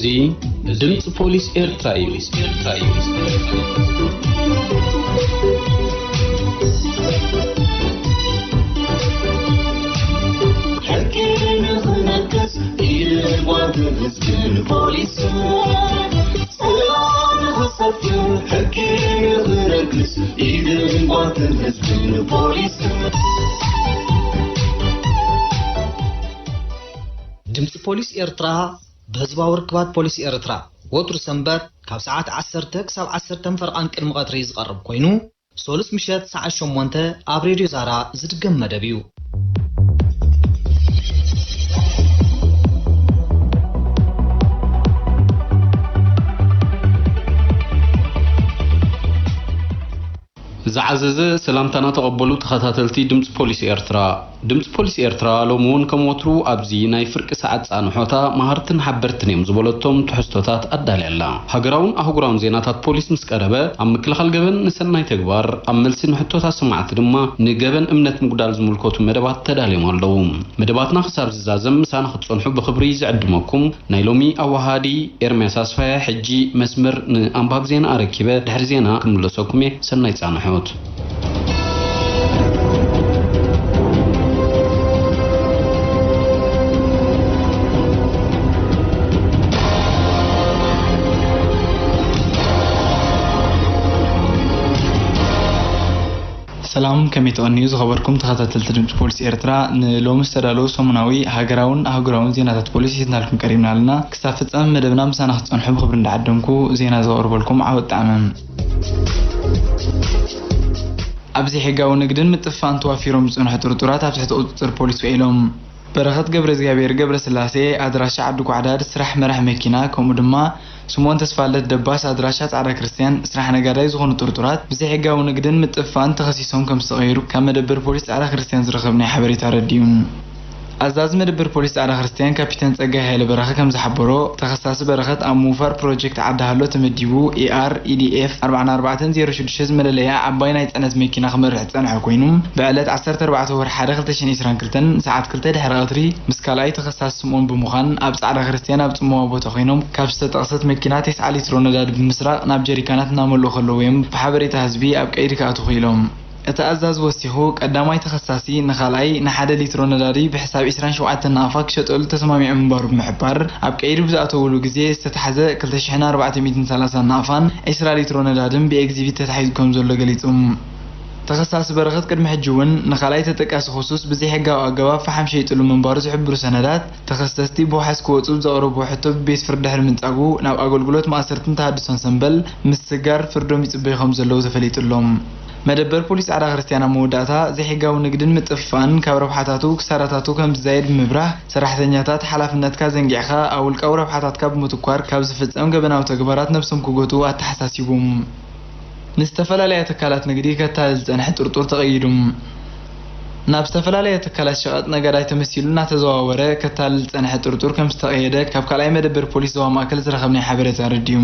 እዚ ድምፂ ፖሊስ ኤርትራ እዩ። ሕጊ ንኽነግስ ኢድን ጓንትን ህዝብን ፖሊስን፣ ሰላም ንኽሰፍን ሕጊ ንኽነግስ ኢድን ጓንትን ህዝብን ፖሊስን። ድምፂ ፖሊስ ኤርትራ ብህዝባዊ ርክባት ፖሊስ ኤርትራ ወትሩ ሰንበት ካብ ሰዓት ዓሰርተ ክሳብ ዓሰርተ ፈርቓን ቅድሚ ቀትሪ ዝቐርብ ኮይኑ፣ ሶሉስ ምሸት ሰዓት ሸሞንተ ኣብ ሬድዮ ዛራ ዝድገም መደብ እዩ። ዝዓዘዘ ሰላምታና ተቐበሉ ተኸታተልቲ ድምፂ ፖሊስ ኤርትራ። ድምፂ ፖሊስ ኤርትራ ሎሚ እውን ከም ወትሩ ኣብዚ ናይ ፍርቂ ሰዓት ፃንሖታ መሃርትን ሓበርትን እዮም ዝበለቶም ትሕዝቶታት ኣዳልያ ኣላ። ሃገራውን ኣህጉራውን ዜናታት ፖሊስ ምስ ቀረበ፣ ኣብ ምክልኻል ገበን ንሰናይ ተግባር፣ ኣብ መልሲ ንሕቶታት ሰማዕቲ ድማ ንገበን እምነት ምጉዳል ዝምልከቱ መደባት ተዳልዮም ኣለዉ። መደባትና ክሳብ ዝዛዘም ምሳና ክትጸንሑ ብኽብሪ ዝዕድመኩም ናይ ሎሚ ኣዋሃዲ ኤርምያስ ኣስፋያ። ሕጂ መስመር ንኣንባቢ ዜና ኣረኪበ ድሕሪ ዜና ክምለሰኩም እየ። ሰናይ ጻንሖት። ሰላም፣ ከመይ ትቐንዩ ዝኸበርኩም ተኸታተልቲ ድምፂ ፖሊስ ኤርትራ? ንሎሚ ዝተዳለዉ ሰሙናዊ ሃገራውን ኣህጉራውን ዜናታት ፖሊስ ሒዝናልኩም ቀሪብና ኣለና። ክሳብ ፍጻመ መደብና ምሳና ክትጸንሑ ብኽብሪ እንዳዓደምኩ ዜና ዘቕርበልኩም ዓወት ጣዕመ። ኣብ ዘይሕጋዊ ንግድን ምጥፍፋእን ተዋፊሮም ዝጸንሑ ጥርጡራት ኣብ ትሕቲ ቁጽጽር ፖሊስ ውዒሎም። በረኸት ገብረ እግዚኣብሔር ገብረ ስላሴ፣ ኣድራሻ ዓዲ ጓዕዳድ፣ ስራሕ መራሕ መኪና፣ ከምኡ ድማ ስምኦን ተስፋለት ደባስ፣ ኣድራሻ ጻዕዳ ክርስትያን፣ ስራሕ ነጋዳይ ዝኾኑ ጥርጡራት ብዘይሕጋዊ ንግድን ምጥፍፋእን ተኸሲሶም ከም ዝተቐየሩ ካብ መደበር ፖሊስ ጻዕዳ ክርስትያን ዝረኸብናዮ ሓበሬታ ኣረዲኡ። ኣዛዚ መደበር ፖሊስ ጻዕዳ ክርስትያን ካፒተን ጸጋይ ሃይለ በረኸ ከም ዝሓበሮ፣ ተኸሳሲ በረኸት ኣብ ምውፋር ፕሮጀክት ዓዲ ሃሎ ተመዲቡ፣ ኤኣር፣ ኢዲኤፍ ኣርባዓን ኣርባዕተን ዜሮ ሽዱሽተ ዝመለለያ ዓባይ ናይ ጽዕነት መኪና ክመርሕ ዝጸንሐ ኮይኑ፣ ብዕለት ዓሰርተ ኣርባዕተ ወርሒ ሓደ ክልተ ሽሕን ዕስራን ክልተን ሰዓት ክልተ ድሕሪ ቀትሪ ምስ ካልኣይ ተኸሳሲ ስምኦን ብምዃን ኣብ ጻዕዳ ክርስትያን ኣብ ጽምዋ ቦታ ኮይኖም ካብ ዝተጠቕሰት መኪና ተስዓ ሊትሮ ነዳዲ ብምስራቕ ናብ ጀሪካናት እናመልኡ ከለዉ እዮም ብሓበሬታ ህዝቢ ኣብ ቀይዲ ክኣትዉ ክኢሎም። እቲ ኣዛዚ ወሲኹ፣ ቀዳማይ ተኸሳሲ ንኻልኣይ ንሓደ ሊትሮ ነዳዲ ብሕሳብ ዕስራን ሸውዓተን ናቕፋ ክሸጠሉ ተሰማሚዑ ምንባሩ ብምሕባር፣ ኣብ ቀይዲ ብዝኣተውሉ ግዜ ዝተታሕዘ ክልተ ሽሕን ኣርባዕተ ሚእትን ሰላሳን ናቕፋን ዕስራ ሊትሮ ነዳድን ብኤግዚቢት ተታሒዙ ከም ዘሎ ገሊጹ። ተኸሳሲ በረኸት ቅድሚ ሕጂ እውን ንኻልኣይ ተጠቃሲ ክሱስ ብዘይሕጋዊ ኣገባብ ፈሓም ሸይጥሉ ምንባሩ ዝሕብሩ ሰነዳት፣ ተኸሰስቲ ብዋሕስ ክወጹ ብዘቕረብዎ ሕቶ ብቤት ፍርዲ ድሕሪ ምንጻጉ ናብ ኣገልግሎት ማእሰርትን ተሃድሶን ሰምበል ምስጋር ፍርዶም ይጽበዩ ከም ዘለዉ ተፈሊጡ ኣሎ። መደበር ፖሊስ ጻዕዳ ክርስትያን ኣብ መወዳእታ፣ ዘይሕጋዊ ንግድን ምጥፍፋእን ካብ ረብሓታቱ ክሳራታቱ ከም ዝዛየድ ብምብራህ፣ ሰራሕተኛታት ሓላፍነትካ ዘንጊዕካ ኣብ ውልቃዊ ረብሓታትካ ብምትኳር ካብ ዝፍጸም ገበናዊ ተግባራት ነብሶም ክጎትኡ ኣተሓሳሲቡ። ንዝተፈላለያ ትካላት ንግዲ ከታልል ዝጸንሐ ጥርጡር ተቐይዱ። ናብ ዝተፈላለያ ትካላት ሸቐጥ ነጋዳይ ተመሲሉ እናተዘዋወረ ከታልል ዝጸንሐ ጥርጡር ከም ዝተቐየደ ካብ ካልኣይ መደበር ፖሊስ ዞባ ማእከል ዝረኸብናዮ ሓበሬታ ኣረዲኡ።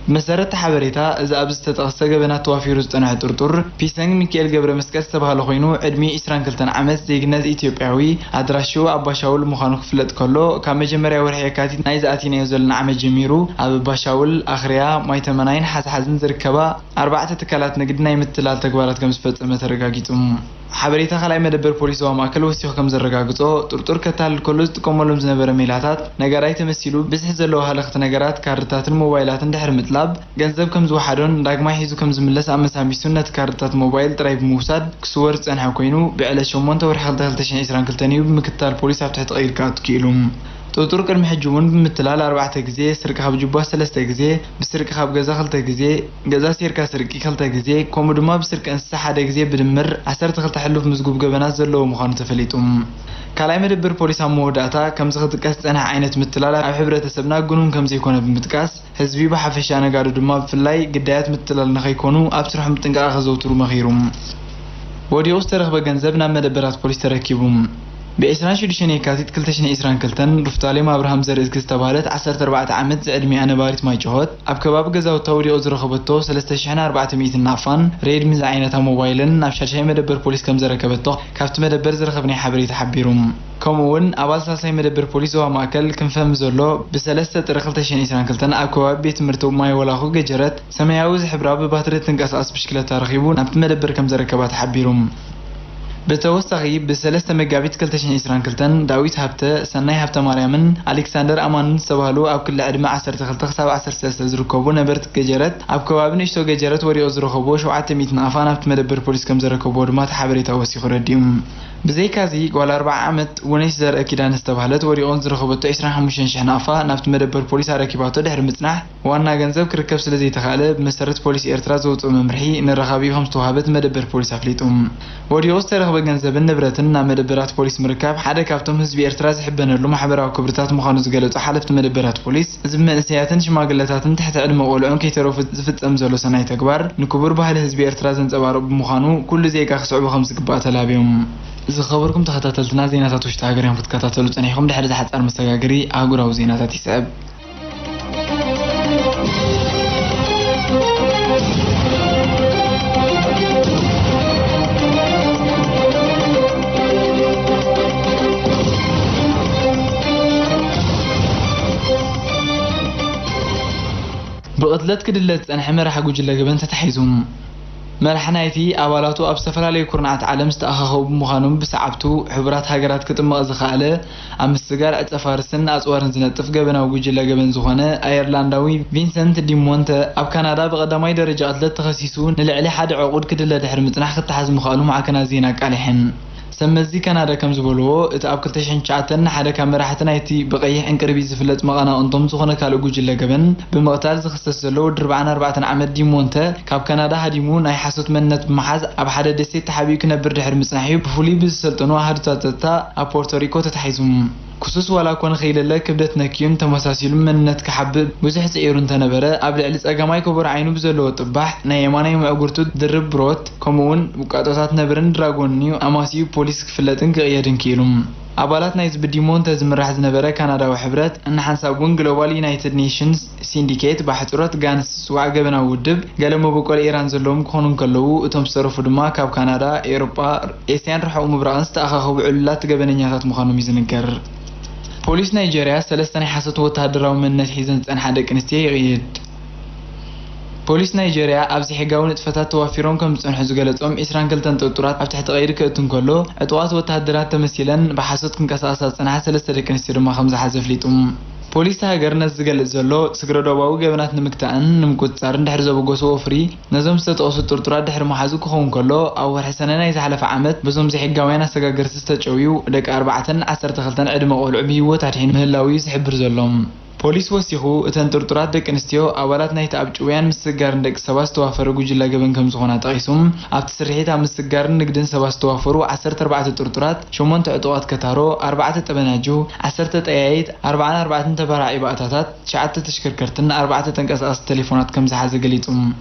ብመሰረት እቲ ሓበሬታ፣ እዚ ኣብዚ ዝተጠቕሰ ገበናት ተዋፊሩ ዝጸንሐ ጥርጡር ፒሰንግ ሚካኤል ገብረ መስቀል ዝተባህለ ኮይኑ፣ ዕድሚኡ ዕስራን ክልተን ዓመት፣ ዜግነት ኢትዮጵያዊ፣ ኣድራሽኡ ኣባሻውል ምዃኑ ክፍለጥ ከሎ፣ ካብ መጀመርያ ወርሒ የካቲት ናይ ዝኣቲናዮ ዘለና ዓመት ጀሚሩ ኣብ ኣባሻውል፣ ኣኽርያ፣ ማይተመናይን ሓዝሓዝን ዝርከባ ኣርባዕተ ትካላት ንግዲ ናይ ምትላል ተግባራት ከም ዝፈጸመ ተረጋጊጹ። ሓበሬታ ካልኣይ መደበር ፖሊስ ዞባ ማእከል ወሲኹ ከም ዘረጋግጾ፣ ጥርጡር ከታልል ከሎ ዝጥቀመሎም ዝነበረ ሜላታት፣ ነጋዳይ ተመሲሉ ብዝሒ ዘለዎ ሃለኽቲ ነገራት፣ ካርድታትን ሞባይላትን ድሕሪ ምጥላብ፣ ገንዘብ ከም ዝወሓዶን ዳግማይ ሒዙ ከም ዝምለስ ኣመሳሚሱን ነቲ ካርድታት ሞባይል ጥራይ ብምውሳድ ክስወር ዝጸንሐ ኮይኑ፣ ብዕለት ሸሞንተ ወርሒ ክልተ ክልተ ሽሕን ዕስራን ክልተን እዩ ብምክትታል ፖሊስ ኣብ ትሕቲ ቀይዲ ክኣቱ ክኢሉ። ጥርጡር ቅድሚ ሕጂ እውን ብምትላል ኣርባዕተ ግዜ፣ ስርቂ ካብ ጁባ ሰለስተ ግዜ፣ ብስርቂ ካብ ገዛ ክልተ ግዜ፣ ገዛ ሴርካ ስርቂ ክልተ ግዜ፣ ከምኡ ድማ ብስርቂ እንስሳ ሓደ ግዜ ብድምር ዓሰርተ ክልተ ሕሉፍ ምዝጉብ ገበናት ዘለዎ ምዃኑ ተፈሊጡ። ካልኣይ መደበር ፖሊስ ኣብ መወዳእታ፣ ከምዚ ክጥቀስ ዝጸንሐ ዓይነት ምትላል ኣብ ሕብረተሰብና ግኑን ከም ዘይኮነ ብምጥቃስ፣ ህዝቢ ብሓፈሻ ነጋዶ ድማ ብፍላይ ግዳያት ምትላል ንኸይኮኑ ኣብ ስርሖም ጥንቃቐ ከዘውትሩ መኺሩ። ወዲቑ ዝተረኽበ ገንዘብ ናብ መደበራት ፖሊስ ተረኪቡ። ብ ዕስራን ሽዱሽተን የካቲት ክልተ ሽሕን ዕስራን ክልተን፣ ሩፍታሌም ኣብርሃም ዘርእዝጊ ዝተባህለት ዓሰርተ ኣርባዕተ ዓመት ዝዕድሚኣ ነባሪት ማይ ጭሆት፣ ኣብ ከባቢ ገዛውታ ወዲቑ ዝረኸበቶ ሰለስተ ሽሕን ኣርባዕተ ሚእትን ናቕፋን ሬድሚ ዝዓይነታ ሞባይልን ናብ ሻድሻይ መደበር ፖሊስ ከም ዘረከበቶ ካብቲ መደበር ዝረኸብናዮ ሓበሬታ ሓቢሩ። ከምኡ እውን ኣባል ሳልሳይ መደበር ፖሊስ ዞባ ማእከል ክንፈ ምዘሎ፣ ብሰለስተ ጥሪ ክልተ ሽሕን ዕስራን ክልተን ኣብ ከባቢ ቤት ትምህርቲ ማይ ወላኹ ገጀረት ሰማያዊ ዝሕብራ ብባትሪ እትንቀሳቐስ ብሽክለታ ረኺቡ ናብቲ መደበር ከም ዘረከባ ተሓቢሩ። ብተወሳኺ፣ ብ ሰለስተ መጋቢት ክልተ ሽሕን ዕስራን ክልተን፣ ዳዊት ሃብተ፣ ሰናይ ሃብተማርያምን ኣሌክሳንደር ኣማንን ዝተባህሉ ኣብ ክሊ ዕድመ ዓሰርተ ክልተ ክሳብ ዓሰርተ ሰለስተ ዝርከቡ ነበርቲ ገጀረት፣ ኣብ ከባቢ ንእሽቶ ገጀረት ወዲቑ ዝረኸብዎ ሸውዓተ ሚእቲ ናቕፋ ናብቲ መደበር ፖሊስ ከም ዘረከብዎ ድማ እቲ ሓበሬታ ወሲኹ ኣረዲኡ። ብዘይካዚ፣ ጓል ኣርብዓ ዓመት ውነሽ ዘርአ ኪዳነ ዝተባህለት ወዲቖን ዝረኸበቶ ዕስራን ሓሙሽተን ሽሕ ናቕፋ ናብቲ መደበር ፖሊስ ኣረኪባቶ ድሕሪ ምጽናሕ፣ ዋና ገንዘብ ክርከብ ስለ ዘይተኻእለ፣ ብመሰረት ፖሊስ ኤርትራ ዘውጽኦ መምርሒ ንረኻቢኡ ከም ዝተዋህበ እቲ መደበር ፖሊስ ኣፍሊጡ። ወዲቑ ዝተረኽበ ገንዘብን ንብረትን ናብ መደበራት ፖሊስ ምርካብ ሓደ ካብቶም ህዝቢ ኤርትራ ዝሕበነሉ ማሕበራዊ ክብርታት ምዃኑ ዝገለጹ ሓለፍቲ መደበራት ፖሊስ፣ እዚ ብመንእሰያትን ሽማግለታትን ትሕቲ ዕድመ ቆልዑን ከይተረፉ ዝፍጸም ዘሎ ሰናይ ተግባር፣ ንክቡር ባህሊ ህዝቢ ኤርትራ ዘንጸባርቕ ብምዃኑ፣ ኩሉ ዜጋ ክስዕቦ ከም ዝግባእ ተላብዮም። ዝኸበርኩም ተኸታተልትና፣ ዜናታት ውሽጢ ሃገር እዮም ክትከታተሉ ጸኒሕኩም። ድሕሪ እዚ ሓጻር መሰጋገሪ ኣህጉራዊ ዜናታት ይስዕብ። ብቕትለት ክድለ ዝጸንሐ መራሒ ጉጅለ ገበን ተታሒዙ። መራሒ ናይቲ ኣባላቱ ኣብ ዝተፈላለዩ ኩርናዓት ዓለም ዝተኣኻኸቡ ብምዃኖም ብሰዓብቱ ሕቡራት ሃገራት ክጥመቕ ዝኸኣለ ኣብ ምስጋር ዕጸ ፋርስን ኣጽዋርን ዝነጥፍ ገበናዊ ጉጅለ ገበን ዝኾነ ኣየርላንዳዊ ቪንሰንት ዲሞንተ ኣብ ካናዳ ብቐዳማይ ደረጃ ቅትለት ተኸሲሱ ንልዕሊ ሓደ ዕቑድ ክድለ ድሕሪ ምጽናሕ ክተሓዝ ምኽኣሉ ማዕከናት ዜና ኣቃሊሐን። ሰብ መዚ ካናዳ ከም ዝበልዎ፣ እቲ ኣብ ክልተ ሽሕን ትሽዓተን ንሓደ ካብ መራሕቲ ናይቲ ብቐይሕ ዕንቅርቢት ዝፍለጥ መቐናቕንቶም ዝኾነ ካልእ ጉጅለ ገበን ብምቕታል ዝኽሰስ ዘሎ ወዲ ኣርባዓን ኣርባዕተን ዓመት ዲሞንተ፣ ካብ ካናዳ ሃዲሙ ናይ ሓሶት መንነት ብምሓዝ ኣብ ሓደ ደሴት ተሓቢኡ ክነብር ድሕሪ ምጽናሕ'ዩ ብፍሉይ ብዝሰልጠኑ ኣሃዱታት ጸጥታ ኣብ ፖርቶሪኮ ተታሒዙ። ክሱስ ዋላ እኳ ንኸይለለ ክብደት ነክዩን ተመሳሲሉን መንነት ክሓብእ ብዙሕ ጽዒሩ እንተነበረ፣ ኣብ ልዕሊ ጸጋማይ ኮቦር ዓይኑ ብዘለዎ ጥባሕ፣ ናይ የማናይ ምዕጉርቱ ድርብ ብሮት፣ ከምኡ'ውን ውቃጦታት ነብርን ድራጎንን'ዩ ኣማሲዩ ፖሊስ ክፍለጥን ክቕየድን ክኢሉ። ኣባላት ናይዚ ብዲሞንተ ዝምራሕ ዝነበረ ካናዳዊ ሕብረት፣ ንሓንሳብ እውን ግሎባል ዩናይትድ ኔሽንስ ሲንዲኬት፣ ብኣሕጽሮት ጋንስ ዝጽዋዕ ገበናዊ ውድብ፣ ገለ መበቆል ኢራን ዘለዎም ክኾኑ እንከለዉ፣ እቶም ዝተረፉ ድማ ካብ ካናዳ፣ ኤውሮጳ፣ ኤስያን ርሑቕ ምብራቕን ዝተኣኻኸቡ ዕሉላት ገበነኛታት ምዃኖም እዩ ዝንገር። ፖሊስ ናይጀርያ ሰለስተ ናይ ሓሶት ወተሃደራዊ መንነት ሒዘን ዝጸንሓ ደቂ ኣንስትዮ ይቕይድ። ፖሊስ ናይጀርያ ኣብ ዘይሕጋዊ ንጥፈታት ተዋፊሮም ከም ዝጸንሑ ዝገለጾም ዕስራን ክልተን ጥርጡራት ኣብ ትሕቲ ቀይዲ ከእቱ እንከሎ፣ ዕጡቓት ወተሃደራት ተመሲለን ብሓሶት ክንቀሳቐሳ ዝጸንሓ ሰለስተ ደቂ ኣንስትዮ ድማ ከም ዝሓዘ ኣፍሊጡ። ፖሊስ እታ ሃገር ነዚ ዝገልጽ ዘሎ፣ ስግረ ዶባዊ ገበናት ንምግታእን ንምቁጽጻርን ድሕሪ ዘበገሶ ወፍሪ፣ ነዞም ዝተጠቕሱ ጥርጡራት ድሕሪ ምሓዙ ክኸውን ከሎ፣ ኣብ ወርሒ ሰነ ናይ ዝሓለፈ ዓመት በዞም ዘይሕጋውያን ኣሰጋገርቲ ዝተጨውዩ ደቂ ኣርባዕተን ዓሰርተ ክልተን ዕድመ ቆልዑ ብህይወት ኣድሒኑ ምህላዉ እዩ ዝሕብር ዘሎ። ፖሊስ ወሲኹ፣ እተን ጥርጡራት ደቂ ኣንስትዮ ኣባላት ናይቲ ኣብ ጭውያን ምስግጋርን ደቂ ሰባት ዝተዋፈረ ጉጅለ ገበን ከም ዝኾና ጠቒሱ፣ ኣብቲ ስርሒት ኣብ ምስግጋርን ንግድን ሰባት ዝተዋፈሩ ዓሰርተ ኣርባዕተ ጥርጡራት፣ ሸሞንተ ዕጡቓት ከታሮ፣ ኣርባዕተ ጠበናጁ፣ ዓሰርተ ጠያይት፣ ኣርባዓን ኣርባዕተን ተባራዒ ባእታታት፣ ትሽዓተ ተሽከርከርትን ኣርባዕተ ተንቀሳቐስቲ ቴሌፎናት ከም ዝሓዘ ገሊጹ።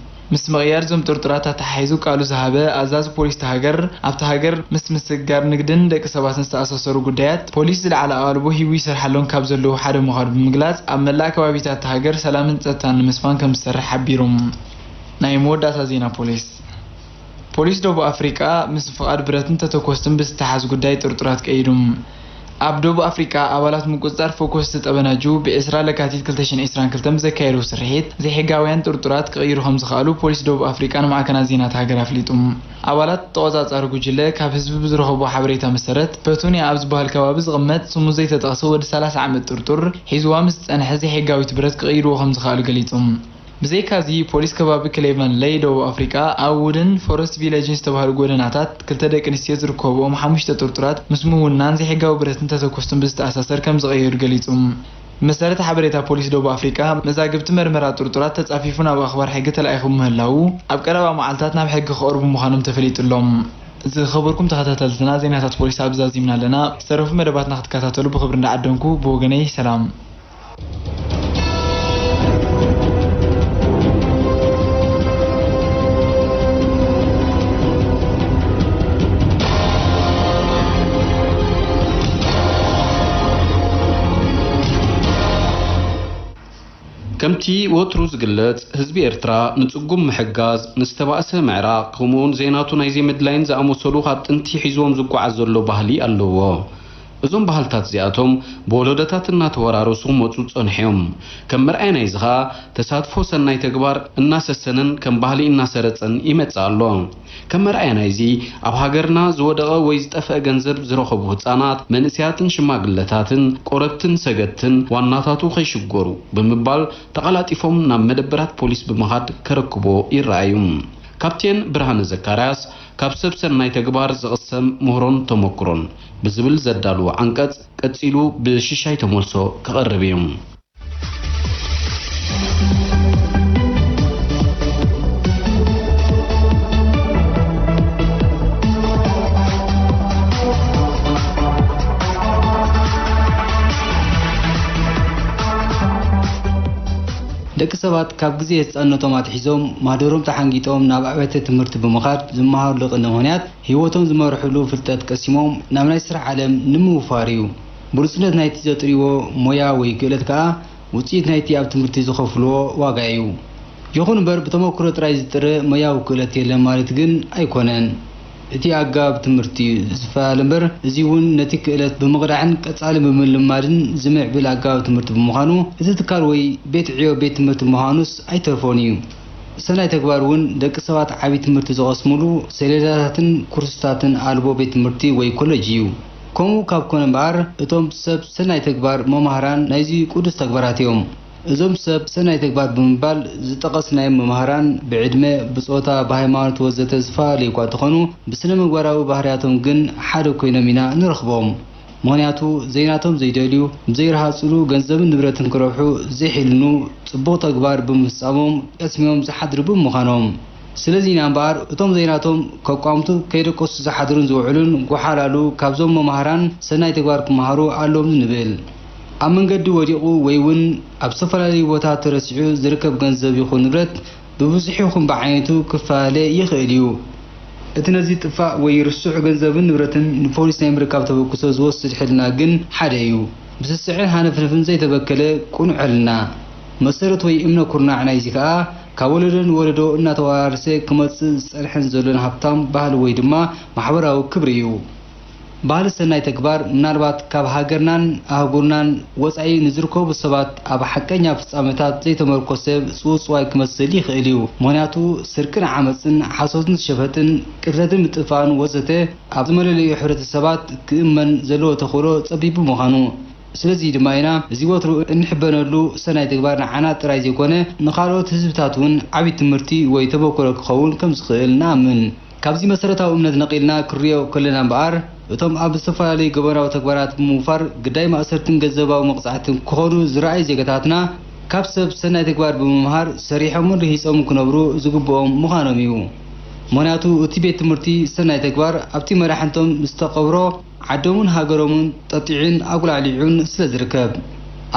ምስ ምቕያድ እዞም ጥርጡራት ኣተሓሒዙ ቃሉ ዝሃበ ኣዛዚ ፖሊስ እታ ሃገር፣ ኣብታ ሃገር ምስ ምስግጋር ንግድን ደቂ ሰባትን ዝተኣሳሰሩ ጉዳያት ፖሊስ ዝለዓለ ኣቓልቦ ሂቡ ይሰርሓሎም ካብ ዘለዉ ሓደ ምዃኑ ብምግላጽ፣ ኣብ መላእ ከባቢታት እታ ሃገር ሰላምን ጸጥታን ንምስፋን ከም ዝሰርሕ ሓቢሩ። ናይ መወዳእታ ዜና ፖሊስ። ፖሊስ ደቡብ ኣፍሪቃ ምስ ፍቓድ ብረትን ተተኮስትን ብዝተሓዝ ጉዳይ ጥርጡራት ቀይዱ። ኣብ ደቡብ ኣፍሪቃ፣ ኣባላት ምቁጽጻር ፈኮስቲ ጠበናጁ ብ ዕስራ ለካቲት ክልተ ሽሕን ዕስራን ክልተን ብዘካየድዎ ስርሒት፣ ዘይሕጋውያን ጥርጡራት ክቕይሩ ከም ዝኸኣሉ ፖሊስ ደቡብ ኣፍሪቃ ንማዕከናት ዜና እታ ሃገር ኣፍሊጡ። ኣባላት ተቖጻጻሪ ጉጅለ፣ ካብ ህዝቢ ብዝረኸብዎ ሓበሬታ መሰረት፣ ፐቱንያ ኣብ ዝበሃል ከባቢ ዝቕመጥ ስሙ ዘይተጠቕሰ ወዲ ሰላሳ ዓመት ጥርጡር፣ ሒዝዋ ምስ ዝጸንሐ ዘይሕጋዊት ብረት ክቕይርዎ ከም ዝኸኣሉ ገሊጹ። ብዘይካዚ፣ ፖሊስ ከባቢ ክሌቨን ለይ ደቡብ ኣፍሪቃ፣ ኣብ ውድን ፎረስት ቪለጅን ዝተባህሉ ጎደናታት፣ ክልተ ደቂ ኣንስትዮ ዝርከብኦም ሓሙሽተ ጥርጡራት ምስ ምውናን ዘይሕጋዊ ብረትን ተተኮስትን ብዝተኣሳሰር ከም ዝቐየዱ ገሊጹ። ብመሰረት ሓበሬታ ፖሊስ ደቡብ ኣፍሪቃ፣ መዛግብቲ መርመራ ጥርጡራት ተጻፊፉ ናብ ኣኽባር ሕጊ ተላኢኹ ምህላዉ፣ ኣብ ቀረባ መዓልታት ናብ ሕጊ ክቐርቡ ምዃኖም ተፈሊጡ ኣሎ። ዝኸበርኩም ተኸታተልትና፣ ዜናታት ፖሊስ ኣብ ዛዚምና ኣለና። ዝተረፉ መደባትና ክትከታተሉ ብኽብሪ እንዳዓደምኩ፣ ብወገነይ ሰላም። እቲ ወትሩ ዝግለጽ፣ ህዝቢ ኤርትራ ንጽጉም ምሕጋዝ፣ ንዝተባእሰ ምዕራቕ፣ ከምኡውን ዘይናቱ ናይ ዘይምድላይን ዝኣመሰሉ ካብ ጥንቲ ሒዝዎም ዝጓዓዝ ዘሎ ባህሊ ኣለዎ። እዞም ባህልታት እዚኣቶም ብወለዶታት እናተወራረሱ ክመጹ ዝጸንሑ እዮም። ከም መርኣያ ናይዚ ኸኣ፣ ተሳትፎ ሰናይ ተግባር እናሰሰነን ከም ባህሊ እናሰረጸን ይመጽእ ኣሎ። ከም መርኣያ ናይዚ፣ ኣብ ሃገርና ዝወደቐ ወይ ዝጠፍአ ገንዘብ ዝረኸቡ ህጻናት፣ መንእሰያትን ሽማግለታትን፣ ቆረብትን ሰገድትን ዋናታቱ ከይሽገሩ ብምባል ተቐላጢፎም ናብ መደበራት ፖሊስ ብምኻድ ከረክቦ ይረኣዩ። ካፕቴን ብርሃነ ዘካርያስ ካብ ሰብ ሰናይ ተግባር ዝቕሰም ምህሮን ተመክሮን ብዝብል ዘዳልዎ ዓንቀጽ ቀጺሉ ብሽሻይ ተመልሶ ክቐርብ እዩ። ደቂ ሰባት ካብ ግዜ ህጻንነቶም ኣትሒዞም ማህደሮም ተሓንጊጦም ናብ ኣብያተ ትምህርቲ ብምኻድ ዝመሃሩሉ ቀንዲ ምኽንያት ህይወቶም ዝመርሕሉ ፍልጠት ቀሲሞም ናብ ናይ ስራሕ ዓለም ንምውፋር እዩ። ብሉጽነት ናይቲ ዘጥርይዎ ሞያ ወይ ክእለት ከኣ ውጽኢት ናይቲ ኣብ ትምህርቲ ዝኸፍልዎ ዋጋ እዩ። ይኹን እምበር ብተመክሮ ጥራይ ዝጥረ ሞያዊ ክእለት የለን ማለት ግን ኣይኮነን። እቲ ኣገባብ ትምህርቲ እዩ ዝፈላለ እምበር፣ እዚ እውን ነቲ ክእለት ብምቕዳሕን ቀጻሊ ብምልማድን ዝምዕብል ኣገባብ ትምህርቲ ብምዃኑ፣ እቲ ትካል ወይ ቤት ዕዮ ቤት ትምህርቲ ምዃኑስ ኣይተርፎን እዩ። ሰናይ ተግባር እውን ደቂ ሰባት ዓቢ ትምህርቲ ዝቐስሙሉ ሰሌዳታትን ኩርስታትን ኣልቦ ቤት ትምህርቲ ወይ ኮለጅ እዩ። ከምኡ ካብ ኮነ እምበኣር፣ እቶም ሰብ ሰናይ ተግባር መማህራን ናይዚ ቅዱስ ተግባራት እዮም። እዞም ሰብ ሰናይ ተግባር ብምባል ዝጠቐስናዮም መማህራን ብዕድመ፣ ብጾታ፣ ብሃይማኖት ወዘተ ዝፈላለዩ እኳ እንተኾኑ፣ ብስነ ምግባራዊ ባህርያቶም ግን ሓደ ኮይኖም ኢና ንረኽቦም። ምኽንያቱ ዘይናቶም ዘይደልዩ፣ ብዘይረሃጽሉ ገንዘብን ንብረትን ክረብሑ ዘይሕልኑ፣ ጽቡቕ ተግባር ብምፍጻሞም ቀስሚዮም ዝሓድሩ ብምዃኖም። ስለዚ ኢና እምበኣር እቶም ዘይናቶም ከቋምቱ ከይደቀሱ ዝሓድሩን ዝውዕሉን ጓሓላሉ ካብዞም መማህራን ሰናይ ተግባር ክመሃሩ ኣለዎም ንብል። ኣብ መንገዲ ወዲቑ ወይ እውን ኣብ ዝተፈላለዩ ቦታ ተረሲዑ ዝርከብ ገንዘብ ይኹን ንብረት ብብዙሕ ይኹን ብዓይነቱ ክፈላለ ይኽእል እዩ። እቲ ነዚ ጥፋእ ወይ ርሱዕ ገንዘብን ንብረትን ንፖሊስ ናይ ምርካብ ተበግሶ ዝወስድ ሕልና ግን ሓደ እዩ። ብስስዕን ሃነፍነፍን ዘይተበከለ ቅኑዕ ሕልና። መሰረት ወይ እምነ ኩርናዕ ናይዚ ከኣ ካብ ወለዶ ንወለዶ እናተወራረሰ ክመጽእ ዝጸንሐን ዘሎን ሃብታም ባህሊ ወይ ድማ ማሕበራዊ ክብሪ እዩ። ባህሊ ሰናይ ተግባር ምናልባት ካብ ሃገርናን ኣህጉርናን ወጻኢ ንዝርከቡ ሰባት ኣብ ሓቀኛ ፍጻመታት ዘይተመርኮሰ ጽውጽዋይ ክመስል ይኽእል እዩ። ምኽንያቱ ስርቅን ዓመጽን ሓሶትን ሸፈጥን ቅትለትን ምጥፋእን ወዘተ ኣብ ዝመለለዩ ሕብረተሰባት ክእመን ዘለዎ ተኽእሎ ጸቢብ ብምዃኑ። ስለዚ ድማ ኢና እዚ ወትሩ እንሕበነሉ ሰናይ ተግባር ንዓና ጥራይ ዘይኮነ ንኻልኦት ህዝብታት እውን ዓቢ ትምህርቲ ወይ ተመክሮ ክኸውን ከም ዝኽእል ንኣምን። ካብዚ መሰረታዊ እምነት ነቒልና ክንሪኦ ከለና እምበኣር፣ እቶም ኣብ ዝተፈላለዩ ገበናዊ ተግባራት ብምውፋር ግዳይ ማእሰርትን ገንዘባዊ መቕጻዕትን ክኾኑ ዝረኣዩ ዜጋታትና፣ ካብ ሰብ ሰናይ ተግባር ብምምሃር ሰሪሖምን ርሂጾምን ክነብሩ ዝግብኦም ምዃኖም እዩ። ምኽንያቱ እቲ ቤት ትምህርቲ ሰናይ ተግባር ኣብቲ መራሕንቶም ዝተቐብሮ ዓዶምን ሃገሮምን ጠጢዑን ኣጉላዕሊዑን ስለ ዝርከብ።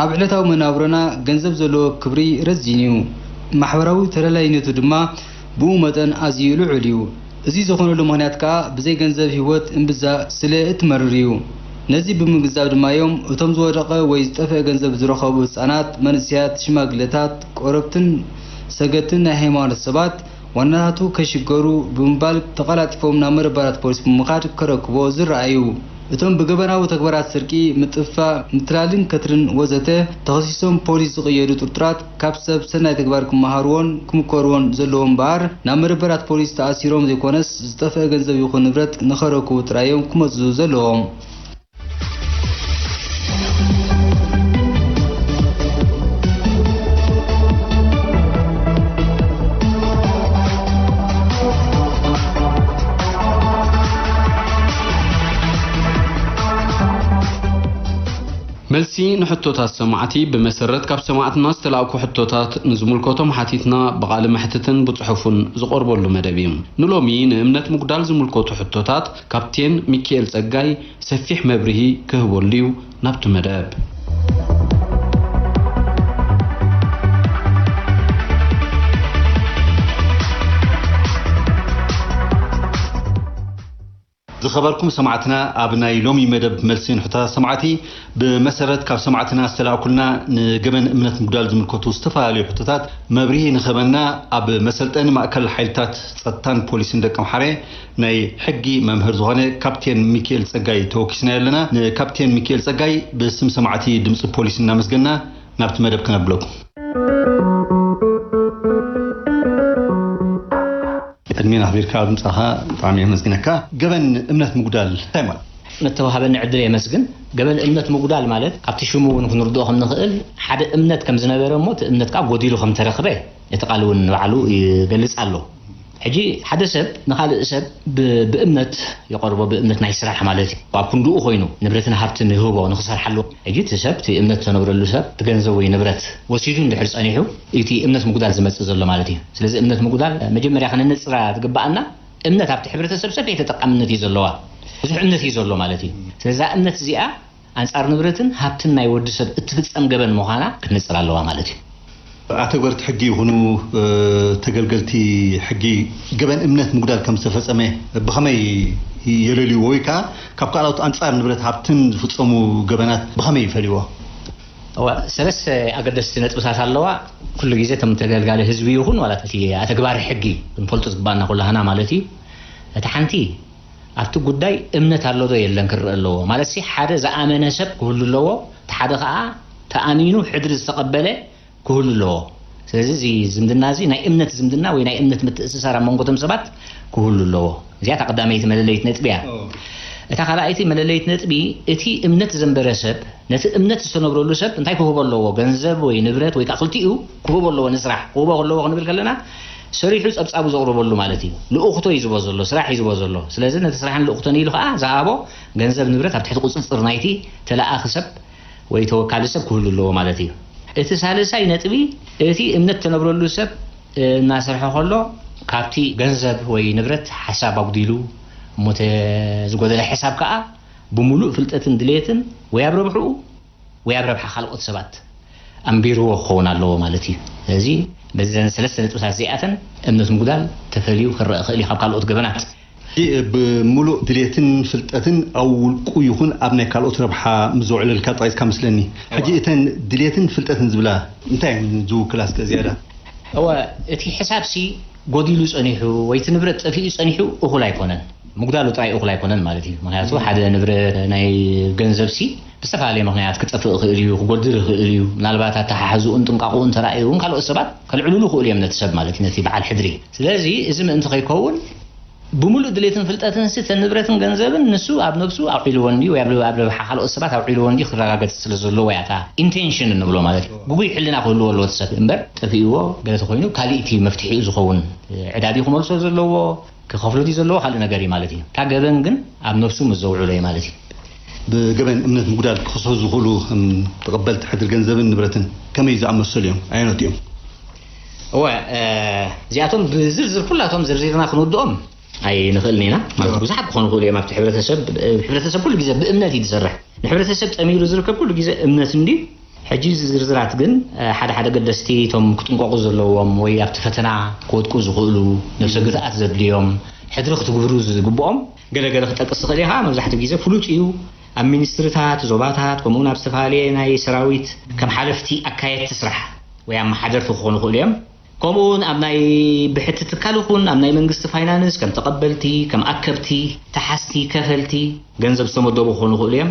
ኣብ ዕለታዊ መናብሮና ገንዘብ ዘለዎ ክብሪ ረዚን እዩ። ማሕበራዊ ተደላይነቱ ድማ ብኡ መጠን ኣዝዩ ልዑል እዩ። እዚ ዝኾነሉ ምኽንያት ከኣ ብዘይ ገንዘብ ህይወት እምብዛ ስለ እትመርር እዩ። ነዚ ብምግንዛብ ድማ እዮም እቶም ዝወደቐ ወይ ዝጠፍአ ገንዘብ ዝረኸቡ ህጻናት፣ መንእሰያት፣ ሽማግለታት፣ ቆረብትን ሰገድትን ናይ ሃይማኖት ሰባት ዋናታቱ ከይሽገሩ ብምባል ተቐላጢፎም ናብ መደበራት ፖሊስ ብምኻድ ከረክቦ ዝረኣዩ። እቶም ብገበናዊ ተግባራት ስርቂ፣ ምጥፍፋእ፣ ምትላልን ከትርን ወዘተ ተኸሲሶም ፖሊስ ዝቕየዱ ጥርጡራት ካብ ሰብ ሰናይ ተግባር ክመሃርዎን ክምከርዎን ዘለዎም እምበኣር ናብ መደበራት ፖሊስ ተኣሲሮም ዘይኮነስ ዝጠፍአ ገንዘብ ይኹን ንብረት ንኸረክቡ ጥራይ እዮም ክመጽኡ ዘለዎም። መልሲ ንሕቶታት ሰማዕቲ። ብመሰረት ካብ ሰማዕትና ዝተላእኩ ሕቶታት ንዝምልከቶም ሓቲትና ብቓለ መሕትትን ብጽሑፍን ዝቐርበሉ መደብ እዩ። ንሎሚ ንእምነት ምጉዳል ዝምልከቱ ሕቶታት ካፕቴን ሚኪኤል ጸጋይ ሰፊሕ መብርሂ ክህበሉ እዩ። ናብቲ መደብ። ዝኸበርኩም ሰማዕትና፣ ኣብ ናይ ሎሚ መደብ መልሲ ንሕቶታት ሰማዕቲ፣ ብመሰረት ካብ ሰማዕትና ዝተላእኩልና ንገበን እምነት ምጉዳል ዝምልከቱ ዝተፈላለዩ ሕቶታት መብርሂ ንኸበና፣ ኣብ መሰልጠኒ ማእከል ሓይልታት ጸጥታን ፖሊስን ደቀምሓረ ናይ ሕጊ መምህር ዝኾነ ካፕቴን ሚኪኤል ጸጋይ ተወኪስና ኣለና። ንካፕቴን ሚኪኤል ጸጋይ ብስም ሰማዕቲ ድምፂ ፖሊስ እናመስገና ናብቲ መደብ ክነብለኩም። ቅድሜን ኣኽቢርካ ኣብ ምጻኻ ብጣዕሚ የመስግነካ። ገበን እምነት ምጉዳል እንታይ ማለት? ነተዋሃበኒ ዕድል የመስግን። ገበን እምነት ምጉዳል ማለት ካብቲ ሽሙ እውን ክንርድኦ ከም ንኽእል፣ ሓደ እምነት ከም ዝነበረ እሞ እቲ እምነት ከዓ ጎዲሉ ከም ተረኽበ እቲ ቃል እውን ንባዕሉ ይገልጽ ኣሎ። ሕጂ ሓደ ሰብ ንኻልእ ሰብ ብ-፣ ብእምነት የቐርቦ፣ ብእምነት ናይ ስራሕ ማለት እዩ። ኣብ ክንድኡ ኮይኑ ንብረትን ሃብትን ይህቦ ንኽሰርሓሉ። ሕጂ እቲ ሰብ እቲ እምነት ተነብረሉ ሰብ እቲ ገንዘብ ወይ ንብረት ወሲዱ እንድሕር ጸኒሑ እቲ እምነት ምጉዳል ዝመጽእ ዘሎ ማለት እዩ። ስለዚ እምነት ምጉዳል መጀመርያ ከነነጽራ ዝግብኣና እምነት ኣብቲ ሕብረተሰብ ሰፊሕ ተጠቃምነት እዩ ዘለዋ። ብዙሕ እምነት እዩ ዘሎ ማለት እዩ። ስለዚ እዛ እምነት እዚኣ ኣንጻር ንብረትን ሃብትን ናይ ወዲ ሰብ እትፍጸም ገበን ምዃና ክትነጽር ኣለዋ ማለት እዩ። ኣተግበርቲ ሕጊ ይኹኑ፣ እ፣ ተገልገልቲ ሕጊ ገበን እምነት ምጉዳል ከም ዝተፈጸመ ብኸመይ የለልይዎ ወይ ከዓ ካብ ካልኦት ኣንጻር ንብረት ሃብትን ዝፍጸሙ ገበናት ብኸመይ ይፈልይዎ? እዋ፣ ሰለስተ ኣገደስቲ ነጥብታት ኣለዋ። ኩሉ ግዜ እቶም ተገልጋሊ ህዝቢ ይኹን ዋላ እቲ ኣተግባሪ ሕጊ ክንፈልጦ ዝግባኣና ኩላህና ማለት እዩ። እቲ ሓንቲ ኣብቲ ጉዳይ እምነት ኣሎ ዶ የለን ክረአ ኣለዎ። ማለት ሲ ሓደ ዝኣመነ ሰብ ክህሉ ኣለዎ፣ እቲ ሓደ ከዓ ተኣሚኑ ሕድሪ ዝተቐበለ ክህሉ ኣለዎ። ስለዚ እዚ ዝምድና እዚ ናይ እምነት ዝምድና ወይ ናይ እምነት ምትእስሳር ኣብ መንጎ እቶም ሰባት ክህሉ ኣለዎ። እዚኣ እታ ቀዳመይቲ መለለይት ነጥቢ እያ። እታ ካልኣይቲ መለለይት ነጥቢ እቲ እምነት ዘንበረ ሰብ ነቲ እምነት ዝተነብረሉ ሰብ እንታይ ክህቦ ኣለዎ? ገንዘብ ወይ ንብረት ወይ ከዓ ክልቲኡ ክህቦ ኣለዎ። ንስራሕ ክህቦ ኣለዎ ክንብል ከለና ሰሪሑ ጸብጻቡ ዘቕርበሉ ማለት እዩ። ልኡኽቶ እዩ ዝቦ ዘሎ፣ ስራሕ እዩ ዝቦ ዘሎ። ስለዚ ነቲ ስራሕን ልኡኽቶን ኢሉ ከዓ ዝሃቦ ገንዘብ ንብረት ኣብ ትሕቲ ቁጽጽር ናይቲ ተለኣኺ ሰብ ወይ ተወካሊ ሰብ ክህሉ ኣለዎ ማለት እዩ። እቲ ሳልሳይ ነጥቢ እቲ እምነት ተነብረሉ ሰብ እናሰርሐ ከሎ ካብቲ ገንዘብ ወይ ንብረት ሓሳብ ኣጉዲሉ እሞ እቲ ዝጎደለ ሕሳብ ከዓ ብምሉእ ፍልጠትን ድሌትን ወይ ኣብ ረብሕኡ ወይ ኣብ ረብሓ ካልኦት ሰባት ኣንቢርዎ ክኸውን ኣለዎ ማለት እዩ። ስለዚ በዘን ሰለስተ ነጥብታት እዚኣተን እምነት ምጉዳል ተፈልዩ ክረአ ክእል እዩ ካብ ካልኦት ገበናት። ብምሉእ ድሌትን ፍልጠትን ኣብ ውልቁ ይኹን ኣብ ናይ ካልኦት ረብሓ ምስ ዘውዕለልካ ጠቒስካ መስለኒ። ሕጂ እተን ድሌትን ፍልጠትን ዝብላ እንታይ እየን ዝውክላ እስከ ዝያዳ? እወ፣ እቲ ሕሳብ ሲ ጎዲሉ ጸኒሑ ወይ እቲ ንብረት ጠፊኡ ጸኒሑ እኹል ኣይኮነን። ምጉዳሉ ጥራይ እኹል ኣይኮነን ማለት እዩ። ምኽንያቱ ሓደ ንብረት ናይ ገንዘብ ሲ ብዝተፈላለየ ምኽንያት ክጠፍእ ይኽእል እዩ፣ ክጎድል ይኽእል እዩ። ምናልባት ኣተሓሕዝኡን ጥንቃቕኡን ተራእዩ እውን ካልኦት ሰባት ከልዕልሉ ይኽእሉ እዮም ነቲ ሰብ ማለት እዩ፣ ነቲ በዓል ሕድሪ። ስለዚ እዚ ምእንቲ ከይከውን ብምሉእ ድሌትን ፍልጠትን ሲ እተን ንብረትን ገንዘብን ንሱ ኣብ ነብሱ ኣውዒልወን ድዩ ወይ ኣብ ኣብ ረብሓ ካልኦት ሰባት ኣውዒልወን ድዩ ክረጋገጽ ስለ ዘለዎ እያ እታ ኢንቴንሽን እንብሎ ማለት እዩ። ግጉይ ሕልና ክህልዎ ኣለዎ እቲ ሰብ እምበር ጠፊእዎ ገለ ተኾይኑ ካሊእ እቲ መፍትሒኡ ዝኸውን ዕዳ ድዩ ክመልሶ ዘለዎ ክኸፍሎ ድዩ ዘለዎ ካልእ ነገር እዩ ማለት እዩ። እታ ገበን ግን ኣብ ነብሱ ምስ ዘውዕሎ እዩ ማለት እዩ። ብገበን እምነት ምጉዳል ክኽሰሱ ዝኽእሉ ከም ተቐበልቲ ሕድሪ ገንዘብን ንብረትን ከመይ ዝኣመሰሉ እዮም? ኣየኖት እዮም? እወ፣ እ፣ እዚኣቶም ብዝርዝር ኩላቶም ዝርዚርና ክንውድኦም ኣይንኽእልን ኢና። ማለት ብዙሓት ክኾኑ ይኽእሉ እዮም። ኣብቲ ሕብረተሰብ፣ እ፣ ሕብረተሰብ ኩሉ ግዜ ብእምነት እዩ ዝሰርሕ። ንሕብረተሰብ ጠሚሩ ዝርከብ ኩሉ ግዜ እምነት እንድዩ። ሕጂ እዚ ዝርዝራት ግን፣ እ፣ ሓደ ሓደ ገደስቲ እቶም ክጥንቀቑ ዘለዎም ወይ ኣብቲ ፈተና ክወድቁ ዝኽእሉ፣ ነብሰ ግትኣት ዘድልዮም፣ ሕድሪ ክትግብሩ ዝግብኦም ገለ ገለ ክጠቅስ ትኽእል ኢኻ። መብዛሕትኡ ግዜ ፍሉጥ እዩ። ኣብ ሚኒስትሪታት፣ ዞባታት፣ ከምኡ እውን ኣብ ዝተፈላለየ ናይ ሰራዊት ከም ሓለፍቲ ኣካየድቲ ስራሕ ወይ ኣመሓደርቲ ክኾኑ ይኽእሉ እዮም። ከምኡ እውን ኣብ ናይ ብሕቲ ትካል ይኹን ኣብ ናይ መንግስቲ ፋይናንስ ከም ተቐበልቲ፣ ከም ኣከብቲ፣ ተሓዝቲ፣ ከፈልቲ ገንዘብ ዝተመደቡ ክኾኑ ይኽእሉ እዮም።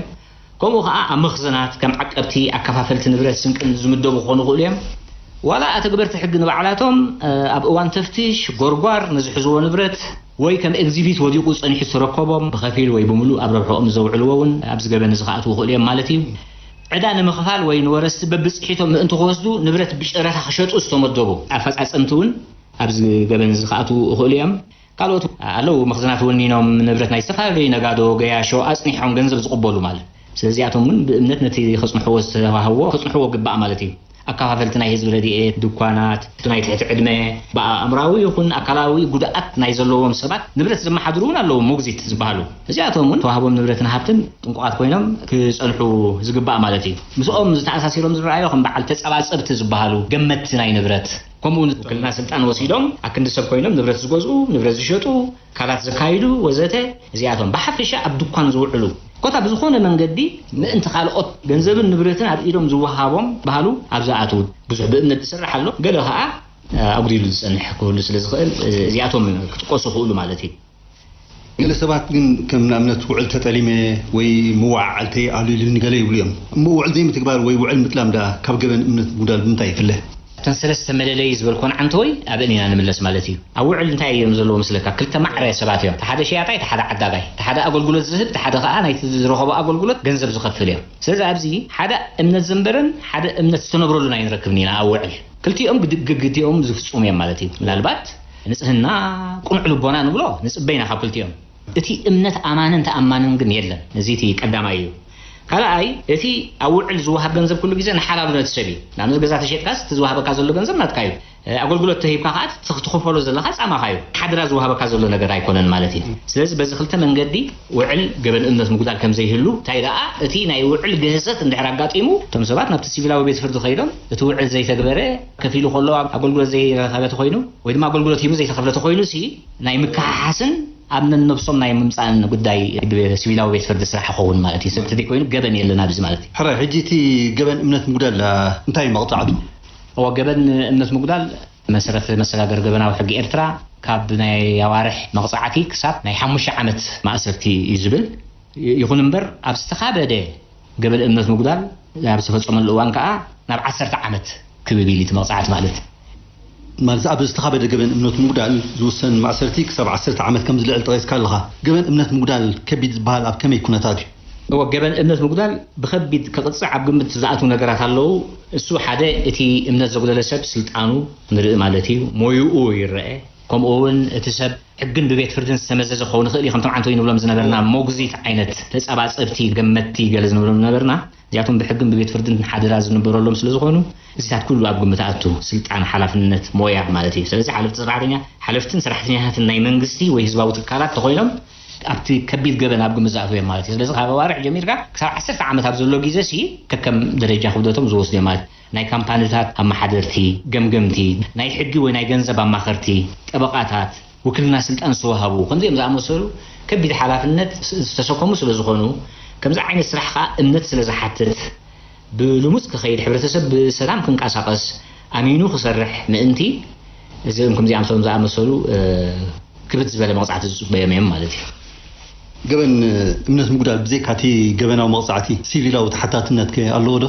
ከምኡ ኸዓ ኣብ መኽዘናት ከም ዓቀብቲ፣ ኣከፋፈልቲ ንብረት ስንቅን ዝምደቡ ክኾኑ ይኽእሉ እዮም። ዋላ ኣተግበርቲ ሕጊ ንባዕላቶም፣ እ፣ ኣብ እዋን ተፍትሽ፣ ጎርጓር ንዝሕዝዎ ንብረት ወይ ከም ኤግዚቢት ወዲቑ ጸኒሑ ዝተረከቦም ብኸፊል ወይ ብምሉእ ኣብ ረብሕኦም ዘውዕልዎ እውን ኣብዚ ገበን እዚ ክኣትዉ ይኽእሉ እዮም ማለት እዩ። ዕዳ ንምኽፋል ወይ ንወረስቲ በብጽሒቶም ምእንቲ ክወስዱ ንብረት ብጨረታ ክሸጡ ዝተመደቡ ኣፈጻጸምቲ እውን ኣብዚ ገበን እዚ ክኣትዉ ይኽእሉ እዮም። ካልኦት ኣለዉ፣ መኽዘናት ወኒኖም ንብረት ናይ ዝተፈላለዩ ነጋዶ፣ ገያሾ ኣጽኒሖም ገንዘብ ዝቕበሉ ማለት። ስለዚ እዚኣቶም እውን ብእምነት ነቲ ከጽንሕዎ ዝተዋህቦ ከጽንሕዎ ግባእ ማለት እዩ። ኣከፋፈልቲ ናይ ህዝቢ ረድኤት፣ ድኳናት፣ እቲ ናይ ትሕቲ ዕድመ፣ ብኣእምራዊ ይኹን ኣካላዊ ጉድኣት ናይ ዘለዎም ሰባት ንብረት ዘመሓድሩ እውን ኣለዉ፣ ሞግዚት ዝበሃሉ። እዚኣቶም እውን ተዋህቦም ንብረትን ሃብትን ጥንቁቓት ኮይኖም ክጸንሑ ዝግባእ ማለት እዩ። ምስኦም ዝተኣሳሲሮም ዝረኣዮ ከም በዓል ተጸባጸብቲ ዝበሃሉ ገመትቲ ናይ ንብረት ከምኡ እውን ውክልና ስልጣን ወሲዶም ኣክንዲ ሰብ ኮይኖም ንብረት ዝገዝኡ፣ ንብረት ዝሸጡ፣ ካላት ዘካይዱ ወዘተ፣ እዚኣቶም ብሓፈሻ ኣብ ድኳን ዝውዕሉ፣ ኮታ ብዝኾነ መንገዲ ምእንቲ ካልኦት ገንዘብን ንብረትን ኣብ ኢዶም ዝወሃቦም ባህሉ ኣብ ዝኣትዉ፣ ብዙሕ ብእምነት ዝስራሕ ኣሎ፣ ገለ ኸኣ ኣጉዲሉ ዝጸንሕ ክህሉ ስለ ዝኽእል፣ እዚኣቶም ክጥቀሱ ክእሉ ማለት እዩ። ገለ ሰባት ግን ከም ንኣብነት ውዕል ተጠሊመ ወይ ምውዓዓልተይ ኣሉልኒ ገለ ይብሉ እዮም። እሞ ውዕል ዘይምትግባር ወይ ውዕል ምጥላም ደኣ ካብ ገበን እምነት ምጉዳል ብምንታይ ይፍለ? እተን ሰለስተ መለለዪ ዝበልኮን ዓንተወይ ኣብአን ኢና ንምለስ ማለት እዩ። ኣብ ውዕል እንታይ እዮም ዘለዉ መስለካ? ክልተ ማዕረ ሰባት እዮም። እቲ ሓደ ሸያጣይ፣ እቲ ሓደ ዓዳጋይ። እቲ ሓደ ኣገልግሎት ዝህብ፣ እቲ ሓደ ኸኣ ናይቲ ዝረኸቦ ኣገልግሎት ገንዘብ ዝኸፍል እዮም። ስለዚ ኣብዚ ሓደ እምነት ዘንበረን ሓደ እምነት ዝተነብረሉን ኣይንረክብን ኢና ኣብ ውዕል። ክልቲኦም ግድ-፣ ግግቲኦም ዝፍጹሙ እዮም ማለት እዩ። ምናልባት ንጽህና፣ ቅኑዕ ልቦና ንብሎ ንጽበ ኢና ካብ ክልቲኦም። እቲ እምነት ኣማንን ተኣማንን ግን የለን። እዚ እቲ ቀዳማይ እዩ። ካልኣይ፣ እቲ ኣብ ውዕል ዝወሃብ ገንዘብ ኩሉ ግዜ ንሓላሉ ነቲ ሰብ እዩ። ንኣብነት ገዛ ተሸጥካስ እቲ ዝወሃበካ ዘሎ ገንዘብ ናትካ እዩ። ኣገልግሎት ተሂብካ ከዓ እቲ ትኽፈሎ ዘለኻ ጻማኻ እዩ። ሓደራ ዝወሃበካ ዘሎ ነገር ኣይኮነን ማለት እዩ። ስለዚ በዚ ክልተ መንገዲ ውዕል ገበን እምነት ምጉዳል ከም ዘይህሉ፣ እንታይ ደኣ እቲ ናይ ውዕል ግህሰት እንድሕር ኣጋጢሙ፣ እቶም ሰባት ናብቲ ሲቪላዊ ቤት ፍርዲ ከይዶም እቲ ውዕል ዘይተግበረ፣ ከፊሉ ከሎ ኣገልግሎት ዘይረኸበ ተኾይኑ ወይ ድማ ኣገልግሎት ሂቡ ዘይተኸፍለ ተኾይኑ ሲ ናይ ምክሓሓስን ኣብ ነነብሶም ናይ ምምጻእን ጉዳይ ብሲቪላዊ ቤት ፍርዲ ስራሕ ይኸውን ማለት እዩ። ሰብ ተዘይኮይኑ ገበን የለን ኣብዚ ማለት እዩ። ሕራይ፣ ሕጂ እቲ ገበን እምነት ምጉዳል እንታይ እዩ መቕጻዕቱ? እወ፣ ገበን እምነት ምጉዳል መሰረት መሰጋገሪ ገበናዊ ሕጊ ኤርትራ ካብ ናይ ኣዋርሕ መቕጻዕቲ ክሳብ ናይ ሓሙሽተ ዓመት ማእሰርቲ እዩ ዝብል። ይኹን እምበር ኣብ ዝተኻበደ ገበን እምነት ምጉዳል ኣብ ዝተፈጸመሉ እዋን ከኣ ናብ ዓሰርተ ዓመት ክብብ ኢሉ እቲ መቕጻዕቲ ማለት። ማለት ኣብ ዝተኻበደ ገበን እምነት ምጉዳል ዝውሰን ማእሰርቲ ክሳብ ዓሰርተ ዓመት ከም ዝልዕል ጠቒስካ ኣለኻ። ገበን እምነት ምጉዳል ከቢድ ዝበሃል ኣብ ከመይ ኩነታት እዩ? እወ፣ ገበን እምነት ምጉዳል ብኸቢድ ክቕጻዕ ኣብ ግምት ዝኣትዉ ነገራት ኣለዉ። እሱ ሓደ፣ እቲ እምነት ዘጉደለ ሰብ ስልጣኑ ንርኢ ማለት እዩ፣ ሞይኡ ይረአ። ከምኡ እውን እቲ ሰብ ሕግን ብቤት ፍርድን ዝተመዘዘ ክኸውን ይኽእል እዩ። ከምቶም ዓንተወይ ንብሎም ዝነበርና ሞግዚት ዓይነት ተጸባጸብቲ፣ ገመትቲ ገለ ዝንብሎም ዝነበርና፣ እዚኣቶም ብሕግን ብቤት ፍርድን ሓደራ ዝንበረሎም ስለ ዝኾኑ፣ እዚታት ኩሉ ኣብ ግምት ኣቱ፣ ስልጣን፣ ሓላፍነት፣ ሞያ ማለት እዩ። ስለዚ ሓለፍቲ ሰራሕተኛ፣ ሓለፍትን ሰራሕተኛታትን ናይ መንግስቲ ወይ ህዝባዊ ትካላት ተኾይኖም ኣብቲ ከቢድ ገበን ኣብ ግምት ዝኣትዉ እዮም ማለት እዩ። ስለዚ ካብ ኣዋርሕ ጀሚርካ ክሳብ ዓሰርተ ዓመት ኣብ ዘሎ ግዜ ሲ ከከም ደረጃ ክብደቶም ዝወስዱ እዮም ማለት እዩ። ናይ ካምፓኒታት ኣመሓደርቲ፣ ገምገምቲ፣ ናይ ሕጊ ወይ ናይ ገንዘብ ኣማኸርቲ፣ ጠበቓታት፣ ውክልና ስልጣን ዝተዋሃቡ፣ ከምዚኦም ዝኣመሰሉ ከቢድ ሓላፍነት ዝተሰከሙ ስለ ዝኾኑ፣ ከምዚ ዓይነት ስራሕ ኸኣ እምነት ስለ ዝሓትት፣ ብልሙጽ ክኸይድ፣ ሕብረተሰብ ብሰላም ክንቀሳቐስ፣ ኣሚኑ ክሰርሕ ምእንቲ፣ እዚኦም ከምዚኣምሰሎም ዝኣመሰሉ፣ እ፣ ክብድ ዝበለ መቕጻዕቲ ዝጽበዮም እዮም ማለት እዩ። ገበን እምነት ምጉዳል ብዘይካ እቲ ገበናዊ መቕጻዕቲ ሲቪላዊ ተሓታትነት ከ ኣለዎ ዶ?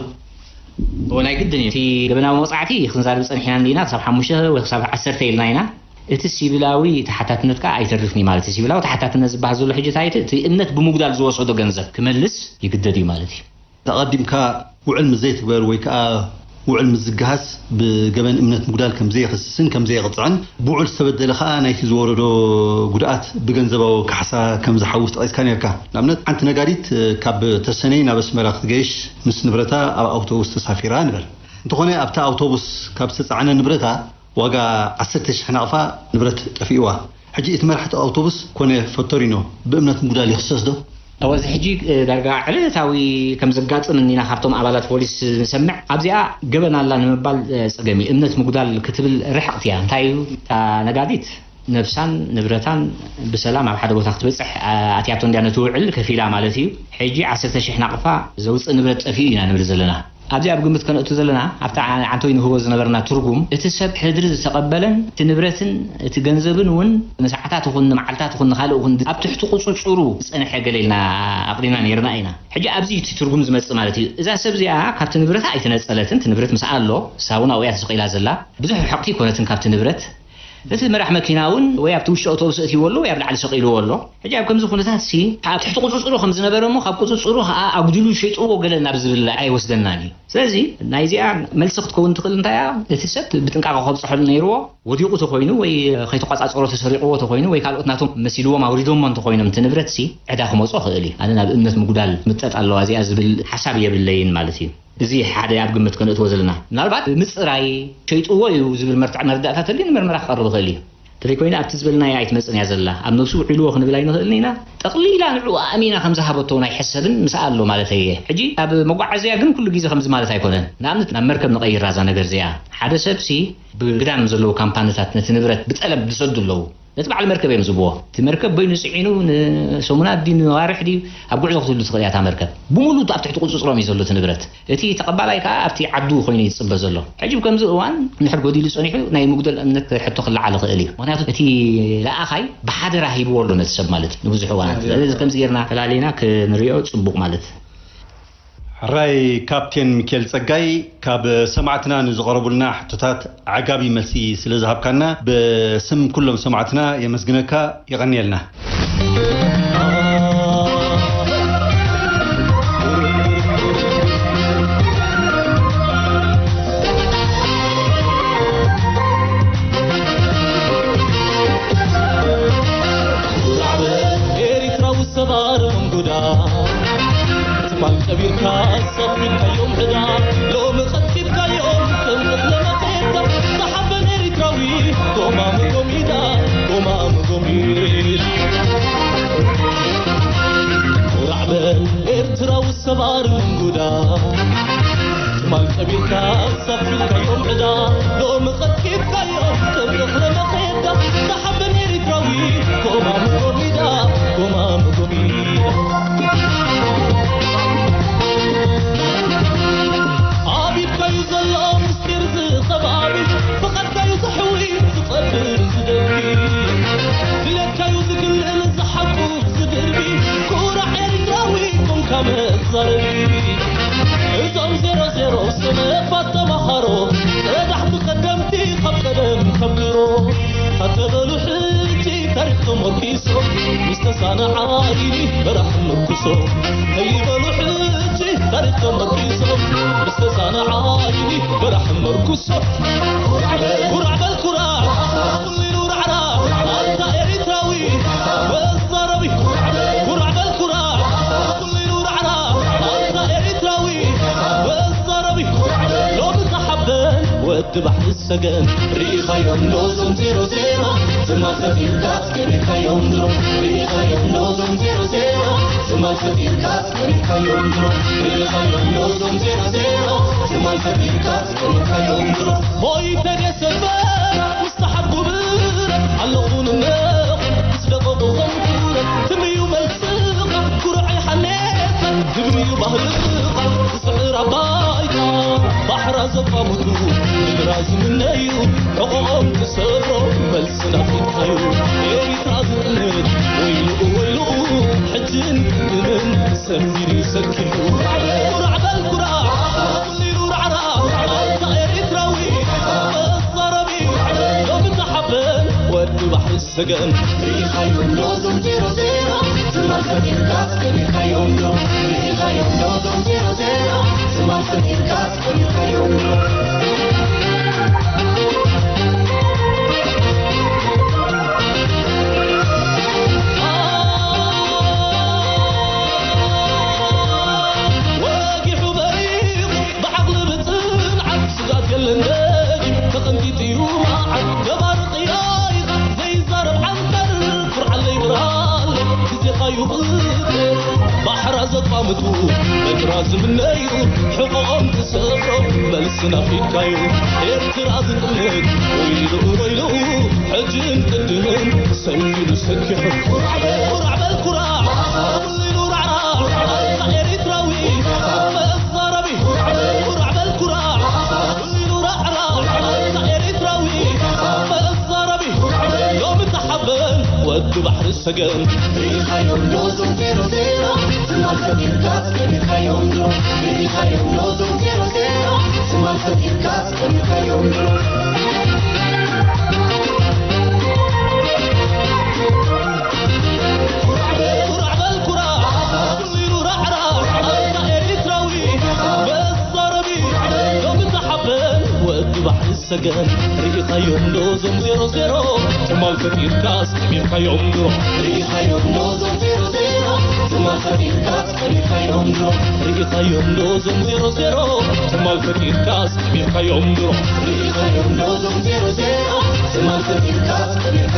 እወ፣ ናይ ግድን እዩ። እቲ ገበናዊ መቕጻዕቲ ክንዛረብ ጸኒሕና እንዲና፣ ክሳብ ሓሙሽተ ወይ ክሳብ ዓሰርተ ኢልና ኢና። እቲ ሲቪላዊ ተሓታትነት ከኣ ኣይተርፍን እዩ ማለት እዩ። ሲቪላዊ ተሓታትነት ዝበሃል ዘሎ ሕጂ እንታይ እቲ፣ እቲ እምነት ብምጉዳል ዝወሰዶ ገንዘብ ክመልስ ይግደድ እዩ ማለት እዩ። ኣቐዲምካ ውዕል ምስ ዘይትግበር ወይ ከኣ ውዕል ምስ ዝገሃስ ብገበን እምነት ምጉዳል ከም ዘየኽስስን ከም ዘየቕጽዕን፣ ብውዕል ዝተበደለ ከኣ ናይቲ ዝወረዶ ጉድኣት ብገንዘባዊ ካሕሳ ከም ዝሓውስ ጠቒስካ ነርካ። ንኣብነት፣ ሓንቲ ነጋዲት፣ እ፣ ካብ ተሰነይ ናብ ኣስመራ ክትገይሽ ምስ ንብረታ ኣብ ኣውቶቡስ ተሳፊራ ንበል። እንተኾነ፣ ኣብታ ኣውቶቡስ ካብ ዝተጻዕነ ንብረታ ዋጋ ዓሰርተ ሽሕ ናቕፋ ንብረት ጠፊእዋ። ሕጂ እቲ መራሕቲ ኣውቶቡስ ኮነ ፈቶሪኖ ብእምነት ምጉዳል ይኽሰስ ዶ? እወ፣ እዚ ሕጂ፣ እ፣ ዳርጋ ዕለታዊ ከም ዘጋጥም እንዲና ካብቶም ኣባላት ፖሊስ ንሰምዕ። ኣብዚኣ ገበን ኣላ ንምባል፣ እ፣ ጸገም እዩ። እምነት ምጉዳል ክትብል ርሕቕቲ እያ። እንታይ እዩ? እታ ነጋዲት ነብሳን ንብረታን ብሰላም ኣብ ሓደ ቦታ ክትበጽሕ፣ እ፣ ኣትያቶ እንድያ ነቲ ውዕል ከፊላ ማለት እዩ። ሕጂ ዓሰርተ ሽሕ ናቕፋ ዘውጽእ ንብረት ጠፊኡ ኢና ንብል ዘለና። ኣብዚ ኣብ ግምት ከነእቱ ዘለና፣ ኣብቲ ዓ-፣ ዓንቶይ ንህቦ ዝነበርና ትርጉም፣ እቲ ሰብ ሕድሪ ዝተቐበለን እቲ ንብረትን እቲ ገንዘብን እውን ንሰዓታት ይኹን ንመዓልታት ይኹን ንኻልእ ይኹን ኣብ ትሕቲ ቁጽጽሩ ዝጸንሐ ገለ ኢልና ኣቕሪብና ነይርና ኢና። ሕጂ ኣብዚ እቲ ትርጉም ዝመጽእ ማለት እዩ። እዛ ሰብ እዚኣ ካብቲ ንብረታ ኣይተነጸለትን፣ እቲ ንብረት ምስኣ ኣሎ፣ እሳ እውን ኣብኡ እያ ተሰቒላ ዘላ። ብዙሕ ርሕቕቲ ኣይኮነትን ካብቲ ንብረት። እቲ መራሕ መኪና እውን ወይ ኣብቲ ውሽጢ ኣውቶቡስ እትይዎ ኣሎ ወይ ኣብ ላዕሊ ሰቒልዎ ኣሎ። ሕጂ ኣብ ከምዚ ኩነታት ሲ ኣብ ትሕቲ ቁጽጽሩ ከም ዝነበረ እሞ ካብ ቁጽጽሩ ከኣ ኣጉዲሉ ሸይጥዎ ገለ ናብ ዝብል ኣይወስደናን እዩ። ስለዚ ናይዚኣ መልሲ ክትከውን ትኽእል እንታይ እያ? እቲ ሰብ ብጥንቃቐ ከብጽሐሉ ነይርዎ። ወዲቑ ተኾይኑ ወይ ከይተቋጻጸሮ ተሰሪቕዎ ተኾይኑ ወይ ካልኦት ናቶም መሲልዎም ኣውሪዶሞ እንተኾይኖም እቲ ንብረት ሲ ዕዳ ክመጾ ይኽእል እዩ። ኣነ ናብ እምነት ምጉዳል ምጠጥ ኣለዋ እዚኣ ዝብል ሓሳብ የብለይን ማለት እዩ። እዚ ሓደ ኣብ ግምት ከነእትዎ ዘለና። ምናልባት ምጽራይ ሸይጥዎ እዩ ዝብል መርትዕ መረዳእታ ተልዩ ንምርመራ ክቐርብ ይኽእል እዩ። እንተዘይኮይኑ ኣብቲ ዝበልናያ ኣይትመጽን እያ ዘላ። ኣብ ነብሱ ውዒልዎ ክንብል ኣይንኽእልን ኢና። ጠቕሊላ ንዕኡ ኣእሚና ከም ዝሃበቶ እውን ኣይሕሰብን ምስኣ ኣሎ ማለተይ እየ። ሕጂ ኣብ መጓዓዝያ ግን ኩሉ ግዜ ከምዚ ማለት ኣይኮነን። ንኣብነት ናብ መርከብ ንቐይራ እዛ ነገር እዚኣ። ሓደ ሰብሲ ብግዳም ዘለዉ ካምፓኒታት ነቲ ንብረት ብጠለብ ዝሰዱ ኣለዉ። ነቲ በዓል መርከብ እዮም ዝብዎ። እቲ መርከብ በይኑ ጽዒኑ ንሰሙናት ድዩ ንዋርሕ ድዩ ኣብ ጉዕዞ ክትህሉ ትኽእል እያ እታ መርከብ። ብምሉእ ኣብ ትሕቲ ቁጽጽሮም እዩ ዘሎ እቲ ንብረት። እቲ ተቐባላይ ከኣ ኣብቲ ዓዱ ኮይኑ እዩ ዝጽበ ዘሎ። ሕጂ ብከምዚ እዋን እንድሕር ጎዲሉ ጸኒሑ ናይ ምጉደል እምነት ሕቶ ክለዓል ይኽእል እዩ። ምኽንያቱ እቲ ለኣኻይ ብሓደራ ሂብዎ ኣሎ ነቲ ሰብ ማለት እዩ ንብዙሕ እዋናት። ስለዚ ከምዚ ጌርና ፈላሊና ክንሪኦ ጽቡቕ ማለት። ሕራይ ካፕቴን ሚካኤል ጸጋይ፣ ካብ ሰማዕትና ንዝቐረቡልና ሕቶታት ዓጋቢ መልሲ ስለ ዝሃብካና ብስም ኩሎም ሰማዕትና የመስግነካ። የቐንየልና። ኤሪትራዊ ሰባር መንጎዳ ትማል ቀቢርካ ሰፊርካዮም ዕዳ ሎሚ ቀጥቂጥካዮም ከም እኽሊ መኼዳ ዝሓበን ኤሪትራዊ ጎማሙ ጎሚዳ ጎማሙ ጎሚዳ ኩራዕ በል ኤርትራዊ ሰባር መንጎዳ ትማል ቀቢርካ ሰፊርካዮም ዕዳ ሎሚ ቀጥቂጥካዮም ከም እኽሊ መኼዳ ዝሓበን ኤሪትራዊ ጎማሙ ጎሚዳ ጎማሙ ጎሚዳ ኣብ ኢድካዩ ዘሎ ምስጢር ዝኸባቢ ፍቓድካዩ ዘሕዊ ዝቐብር ዝደቢ ድሌትካዩ ዝግልል ዝሓቁፍ ዝድርቢ ኩራዕ ኤርትራዊ ኮንካ መዛረቢ እዞም ዜሮ ዜሮ ሰነፋት ተማሃሮ ቀዳሕቲ ቀደምቲ ካብ ቀደም ካብ ድሮ ኣተበሉ ሕጂ ታሪኽ ተመርኪሶም ምስ ተሳነ ዓይኒ በራሕ ምርኩሶም ከይበሉ ሕጂ ታሪኽ ተመርኪሶም ምስ ተሳነ ዓይኒ በራሕ ምርኩሶም ኩራዕ በል ኩራዕ ኩሉ ኢሉ ራዕራዕ ኣታ ኤሪትራዊ መዛረቢ ኩራዕ በል ኩራዕ ኩሉ ኢሉ ራዕራዕ ኣታ ኤሪትራዊ መዛረቢ ሎሚ ዝሓበን ወዲ ባሕሪ ሰገን ርኢኻዮም ዶ ዞም ዜሮ ዜሮ ትማል ፈጢርካስ ከቢርካዮም ድሮ ርኢኻዮም ዶ ዞም ዜሮ ዜሮ ትማል ፈጢርካስ ከቢርካዮም ድሮ ርኢኻዮም ዶ ዞም ዜሮ ዜሮ ትማል ፈጢርካስ ከቢርካዮም ድሮ ሞይተ ደሰበ ምስ ተሓጉብረ ኣለኹ ንነኹ ምስ ደቐቑ ኸንኩረ ትምዩ መልስኻ ኩርዐይ ሓኔታ ግብርዩ ባህልኻ ስዕር ኣባይካ ባሕራ ዘቋምቱ ምድራ ዝምነዩ ሕቖኦም ትሰብሮ መልሲ ናፊትካዩ ኤሪትራ ዝጥምት ወይልኡ ወይልኡ ሕጅን ቅድምን ሰፊሩ ሰኪሑ ኩራዕ በል ኩራዕ ኩሊሉ ራዕራዕ ኣታ ኤሪትራዊ መዛረቢ ሎሚ ተሓበን ወዲ ባሕሪ ሰገን ሪኢኻዮም ዶ ዞም ዜሮ ዜሮ ትማል ፈጢርካስ ከቢርካዮም ዶ ሪኢኻዮም ዶ ዞም ዜሮ ዜሮ ትማል ፈጢርካስ ከቢርካዮም ዶ ወጊሑ በሪቑ ብዓቕሊ ብጽንዓት ስጋት የለን ደጅ ተቐንጢጡ እዩ መዓት ገባሪ ቅያይት ዘይዛረብ ዓንተር ኩርዓለይ ብርሃን ግዜኻዩ ባሕራ ዘቋምጡ በትራ ዝምነዩ ሕቖኦም ትሰብሮ መልሲ ናፊድካዩ ኤርትራ ዝጥምት ወይልኡ ወይልኡ ሕጅን ቅድምን ሰልፊሉ ሰኪሑ ኩራዕ በል ኩራዕ ኩሊሉ ራዕራዕ ኣታ ኤሪትራዊ መዛረቢ ኩራዕ በል ኩራዕ ኩሊሉ ራዕራዕ ኣታ ኤሪትራዊ መዛረቢ ሎሚ ተሓበን ወዲ ባሕሪ ሰገን ሪኢኻዮም ዶ ዞም ዜሮ ዜሮ ትማል ፈጢርካስ ከቢርካዮም ዶ ሪኢኻዮም ዶ ዞም ዜሮ ዜሮ ትማል ፈጢርካስ ከቢርካዮም ዶ ኩራዕ በል ኩራዕ ኩሊሉ ራዕራዕ ኣታ ኤሪትራዊ መዛረቢ ሎሚ ተሓበን ወዲ ባሕሪ ሰገን ርኢኻዮም ዶ ዞም ዜሮ ዜሮ ትማል ፈጢርካስ ከቢርካዮም ድሮ ርኢኻዮም ዶ ዞም ዜሮ ዜሮ ትማል ፈጢርካስ ከቢርካዮም ድሮ ርኢኻዮም ዶ ዞም ዜሮ ዜሮ ትማል ፈጢርካስ ከቢርካዮም ድሮ ርኢኻዮም ዶ ዞም ዜሮ ዜሮ ትማል ፈጢርካስ ከቢርካ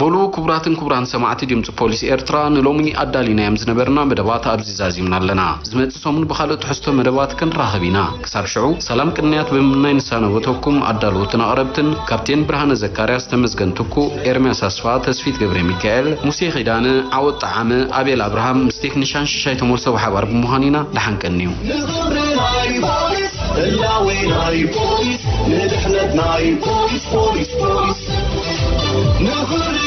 በሉ ክቡራትን ክቡራን ሰማዕቲ ድምፂ ፖሊስ ኤርትራ፣ ንሎሚ ኣዳሊናዮም ዝነበርና መደባት ኣብዚ ዛዚምና ኣለና። ዝመጽእ ሰሙን ብኻልእ ትሕዝቶ መደባት ክንራኸብ ኢና። ክሳብ ሽዑ ሰላም ቅንያት ብምምናይ ንሳነወተኩም ኣዳለውትን ኣቕረብትን ካፕቴን ብርሃነ ዘካርያስ፣ ተመስገን ትኩ፣ ኤርምያስ ኣስፋ፣ ተስፊት ገብረ ሚካኤል፣ ሙሴ ኺዳነ፣ ዓወት ጠዓመ፣ ኣቤል ኣብርሃም ምስ ቴክኒሻን ሽሻይ ተመልሶ ብሓባር ብምዃን ኢና። ደሓን ቀንዩ። ንኽብሪ ናይ ፖሊስ፣ ህላዌ ናይ ፖሊስ፣ ንድሕነት ናይ ፖሊስ፣ ፖሊስ፣ ፖሊስ። ንኽብሪ